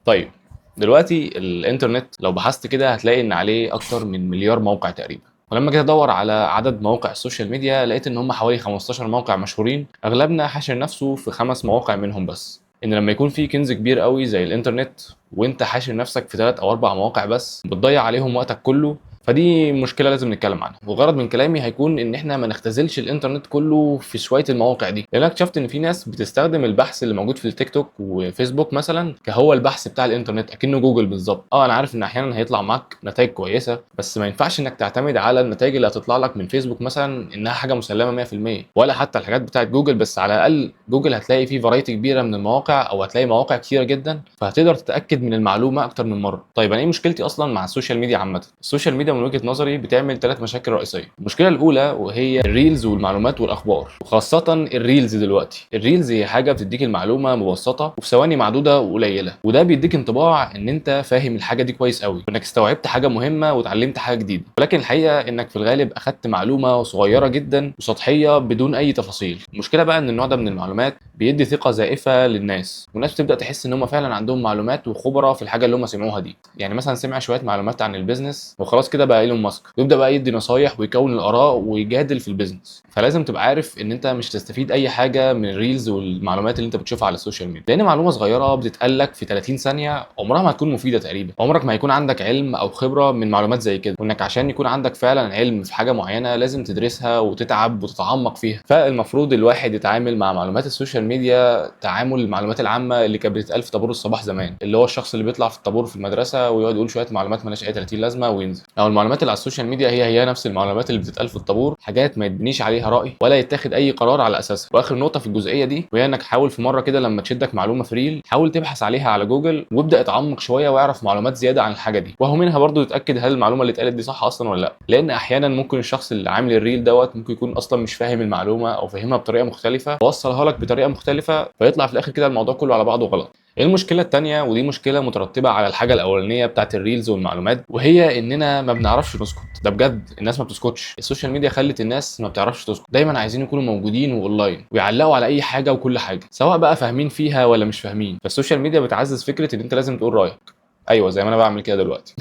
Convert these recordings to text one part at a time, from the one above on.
طيب، دلوقتي الانترنت لو بحثت كده هتلاقي ان عليه اكتر من مليار موقع تقريبا، ولما جيت ادور على عدد مواقع ال social media لقيت ان هم حوالي 15 موقع مشهورين، اغلبنا حاشر نفسه في 5 مواقع منهم بس. ان لما يكون في كنز كبير قوي زي الانترنت وانت حاشر نفسك في 3 او 4 مواقع بس بتضيع عليهم وقتك كله، فدي مشكلة لازم نتكلم عنها. وغرض من كلامي هيكون ان احنا ما نختزلش الانترنت كله في شوية المواقع دي، لان انا اكتشفت ان في ناس بتستخدم البحث اللي موجود في التيك توك وفيسبوك مثلا كهو البحث بتاع الانترنت اكنه جوجل بالظبط. انا عارف ان احيانا هيطلع معاك نتائج كويسة، بس ما ينفعش انك تعتمد على النتائج اللي هتطلع لك من فيسبوك مثلا انها حاجة مسلمة 100%، ولا حتى الحاجات بتاعت جوجل. بس على الاقل جوجل هتلاقي فيه variety كبيرة من المواقع، او هتلاقي مواقع كتيرة جدا، فهتقدر تتاكد من المعلومة اكتر من مرة. طيب انا ايه مشكلتي اصلا مع ال social media عامة؟ ال social media من وجهه نظري بتعمل 3 مشاكل رئيسية. المشكلة الاولى وهي ال reels والمعلومات والاخبار، وخاصة ال reels. دلوقتي ال reels هي حاجة بتديك المعلومة مبسطة وفي ثواني معدودة وقليله، وده بيديك انطباع ان انت فاهم الحاجة دي كويس قوي، وانك استوعبت حاجة مهمة وتعلمت حاجة جديدة، ولكن الحقيقة انك في الغالب اخدت معلومة صغيرة جدا وسطحيه بدون اي تفاصيل. المشكلة بقى ان النوع ده من المعلومات بيدي ثقة زائفة للناس، والناس بتبدا تحس ان هم فعلا عندهم معلومات وخبره في الحاجة اللي هم سمعوها دي. يعني مثلا سمع شوية معلومات عن ال business وخلاص كده بقى ايلون ماسك، ويبدا بقى يدي نصايح ويكون الاراء ويجادل في ال business. فلازم تبقى عارف ان انت مش تستفيد اي حاجة من ال reels والمعلومات اللي انت بتشوفها على ال social media، لان معلومة صغيرة بتتقال لك في 30 ثانية عمرها ما هتكون مفيدة تقريبا. عمرك ما هيكون عندك علم او خبره من معلومات زي كده، وانك عشان يكون عندك فعلا علم في حاجة معينة لازم تدرسها وتتعب وتتعمق فيها. فالمفروض الواحد يتعامل مع معلومات ال social media تعامل المعلومات العامة اللي كانت بتتقال في طابور الصباح زمان، اللي هو الشخص اللي بيطلع في الطابور في المدرسة ويقعد يقول شوية معلومات مالهاش اي 30 لازمه وينزل. او المعلومات اللي على ال social media هي نفس المعلومات اللي بتتقال في الطابور، حاجات ما يتبنيش عليها راي ولا يتاخد اي قرار على اساسها. واخر نقطة في الجزئية دي وهي انك حاول في مرة كده لما تشدك معلومة في reel حاول تبحث عليها على جوجل، وابدا اتعمق شوية واعرف معلومات زيادة عن الحاجة دي، وهو منها برضو تتاكد هل المعلومة اللي اتقالت دي صح اصلا ولا لا، لان احيانا ممكن الشخص اللي عامل ال reel دوت ممكن يكون اصلا مش فاهم المعلومة او فاهمها بطريقة مختلفة ووصلها لك بطريقة مختلفة، فيطلع في الاخر كده الموضوع كله على بعضه غلط. المشكلة التانية، ودي مشكلة مترتبة على الحاجة الأولانية بتاعت ال reels والمعلومات، وهي إننا ما بنعرفش نسكت. ده بجد الناس ما بتسكتش. ال social media خلت الناس ما بتعرفش تسكت، دايما عايزين يكونوا موجودين واونلاين ويعلقوا على أي حاجة وكل حاجة، سواء بقى فاهمين فيها ولا مش فاهمين. فال social media بتعزز فكرة إن أنت لازم تقول رأيك. أيوه زي ما أنا بعمل كده دلوقتي.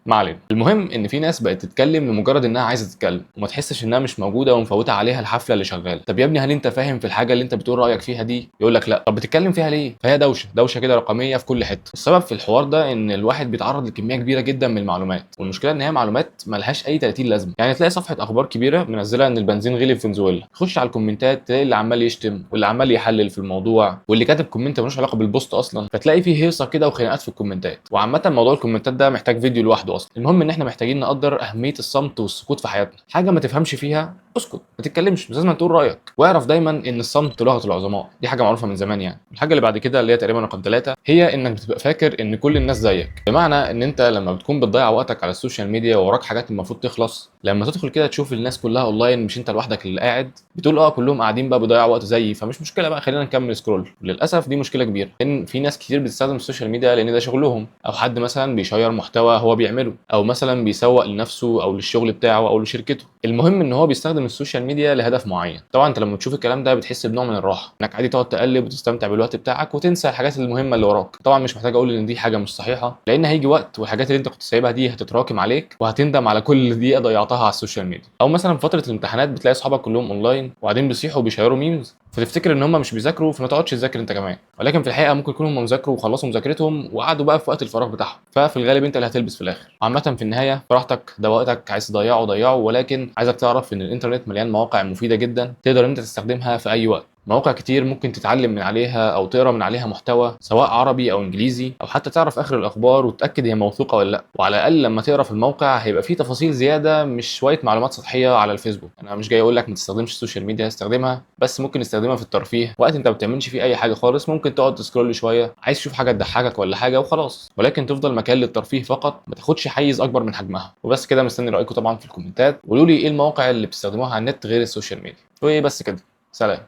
ما علينا. المهم ان في ناس بقت تتكلم لمجرد انها عايزه تتكلم وما تحسش انها مش موجودة ومفوته عليها الحفلة اللي شغالة. طب يا ابني هل انت فاهم في الحاجة اللي انت بتقول رايك فيها دي؟ يقول لك لا. طب بتتكلم فيها ليه؟ فهي دوشه دوشه كده رقمية في كل حتة. السبب في الحوار ده ان الواحد بيتعرض لكميه كبيرة جدا من المعلومات، والمشكلة ان هي معلومات ملهاش اي 30 لازمه. يعني تلاقي صفحة اخبار كبيرة منزله ان البنزين غلي في فنزويلا، تخش على الكومنتات تلاقي اللي عمال يشتم واللي عمال يحلل في الموضوع واللي كاتب comment ملوش علاقة بال post اصلا، فتلاقي فيه هيصه كده وخناقات في الكومنتات. وعامة موضوع الكومنتات ده محتاج فيديو لوحده اصلا. المهم ان احنا محتاجين نقدر اهمية الصمت والسكوت في حياتنا. حاجة ما تفهمش فيها اسكت، ما تتكلمش، مش لازم تقول رايك. واعرف دايما ان الصمت لغة العظماء، دي حاجة معروفة من زمان. يعني الحاجة اللي بعد كده اللي هي تقريبا رقم 3 هي انك بتبقى فاكر ان كل الناس زيك، بمعنى ان انت لما بتكون بتضيع وقتك على ال social media ووراك حاجات المفروض تخلص، لما تدخل كده تشوف الناس كلها اونلاين مش انت لوحدك اللي قاعد، بتقول كلهم قاعدين بقى بيضيعوا وقت زيي، فمش مشكلة بقى خلينا نكمل scroll. للاسف دي مشكلة كبيرة، لان في ناس كتير بتستخدم ال social media لان ده شغلهم، او حد مثلا بيشير محتوى هو بيعمله، او مثلا بيسوق لنفسه او للشغل بتاعه او لشركته. المهم ان هو بيستخدم ال social media لهدف معين. طبعا انت لما تشوف الكلام ده بتحس بنوع من الراحة، انك عادي تقعد تقلب وتستمتع بالوقت بتاعك وتنسى الحاجات المهمة اللي وراك. طبعا مش محتاج اقول ان دي حاجة مش صحيحه، لان هيجي وقت والحاجات اللي انت كنت سايبها دي هتتراكم عليك وهتندم على كل دقيقة ضيعتها على ال social media. او مثلا في فترة الامتحانات بتلاقي اصحابك كلهم اونلاين وقاعدين بيصيحوا وبيشيروا memes، فتفتكر ان هم مش بيذاكروا فما تقعدش تذاكر انت كمان، ولكن في الحقيقة ممكن يكونوا هم ذاكروا وخلصوا مذاكرتهم وقعدوا بقى في وقت الفراغ بتاعهم، ففي الغالب انت اللي هتلبس في الاخر. عامة في النهاية براحتك، ده وقتك، عايز تضيعه ضيعه، ولكن عايزك تعرف ان الانترنت مليان مواقع مفيدة جدا تقدر انت تستخدمها في اي وقت. مواقع كتير ممكن تتعلم من عليها او تقرا من عليها محتوى سواء عربي او انجليزي، او حتى تعرف اخر الاخبار وتتاكد هي موثوقة ولا لا. وعلى الاقل لما تقرا في الموقع هيبقى فيه تفاصيل زيادة مش شوية معلومات سطحية على الفيسبوك. انا مش جاي اقول لك ما تستخدمش ال social media، استخدمها، بس ممكن تستخدمها في الترفيه، وقت انت ما بتعملش فيه اي حاجة خالص ممكن تقعد ت scroll شوية، عايز تشوف حاجة تضحكك ولا حاجة وخلاص، ولكن تفضل مكان للترفيه فقط، ما تاخدش حيز اكبر من حجمها. وبس كده، مستني رايكم طبعا في الكومنتات، وقولوا لي ايه المواقع اللي بتستخدموها على النت غير ال social media. وبس كده، سلام.